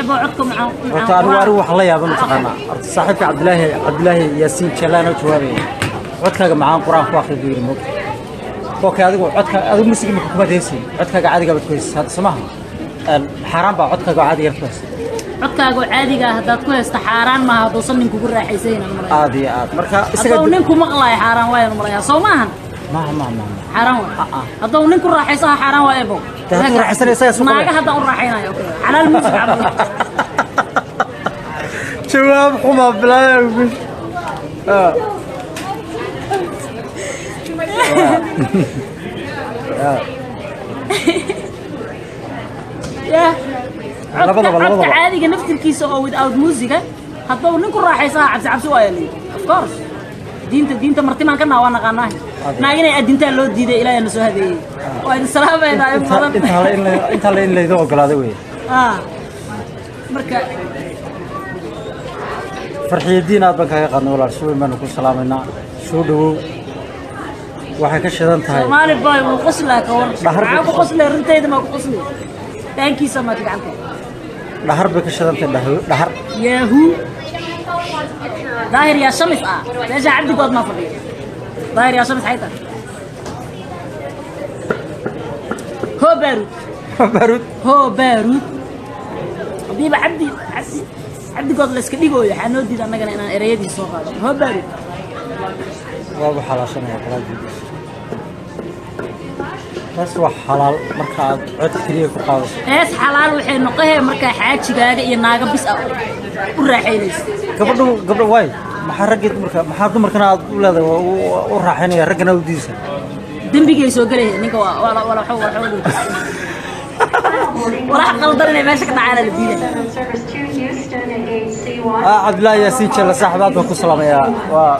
Eebo codka macaan. Horta anigu waxaan la yaaba, mataqaanaa, horta saaxiibka Cabdilaahi Yaasiin Jalaan oo jawaabaya, "Codkaaga macaan Qur-aan ku akhri," buu yidhi. Moogta, okay, adigu codka, adigu musiga imika kuma heesin, codkaaga caadiga baad ku heysay hadda, soo maaha? Xaaraan baa codkaaga caadiga ku heysay? Codkaaga oo caadiga ah haddaad ku haysto, xaaraan maaha hadduusan nin kugu raaxaysayna malaya. Aad iyo aad. Marka isaga Hadduu ninku maqlaayo, xaaraan waayaan malayaa, soo maahan? Maaha, maaha, maaha. Xaaraan waay. Ah, ah. Hadduu ninku raaxaysaha, xaaraan waa, Eebo. Dee hadduu raaxaysanayo, isagaa isku qabaya. Naaga haddaan u raaxaynayo, okay, xalaal music camal. Jawaab xuma bilaaya. Ah. Yeah. Labadaba, codka labadaba. Caadiga naftirkiisa oo without musiga hadduu ninku raaxaysaha, cabsi cabsi waa la yidhi. Of course, diinta martimaan ka naa waa naqaanaa. Naag inay adintaa loo diiday, Ilaahay na soo hadeeyey. Waa idin salaamaynaa in badan. Inta le in laydin ogolaaday wey. Ah. Marka Farxiyadiin, aad baan kaaga qaadnay, walaal. Si weyn baanu ku salaamaynaa, soo dhawow. Waxay ka shidan tahay Soomaali boy wuu qoslaa, ka war. Dhahar bay Maxaa ku ku qoslay? Runtayda maa ku qoslay? Thank you so much, gacanta. Dhahar bay ka shidan tahay, dhahar, dhahar. Yahoo, Daahir yaa Shamis ah, meesha Cabdigood maa fadhiyo. Daahir yaa Shamis xayta hoo baarud. Baarud. Hoo baarud. Hadiiba Cabdi Cabdigood la iska dhigooyo, waxaa noo diida annagana inaan ereyadiisa soo qaado. Hoo baarud. Waa xalaashanaya qalaadiisa. Taas waa xalaal marka aad cod keliya ku qaadaso. Hees xalaal waxay noqohee markaa xaajigaaga iyo naaga bis ah u raaxaynayso. Gabadhu, gabdho waay, maxaa raggii dumarka, maxaa dumarkana aad u leedahay waa u raaxaynaya, raggana u diidaysa? Dembigay soo gelaya ninka waa wala wala wala walax qaldan inay meesha ka dhacaana la diiday. Service to Houston at gate C1. Ah, Cabdullaahi Yaasiin Jelle, saaxib, aad baan ku salaamayaa. Waa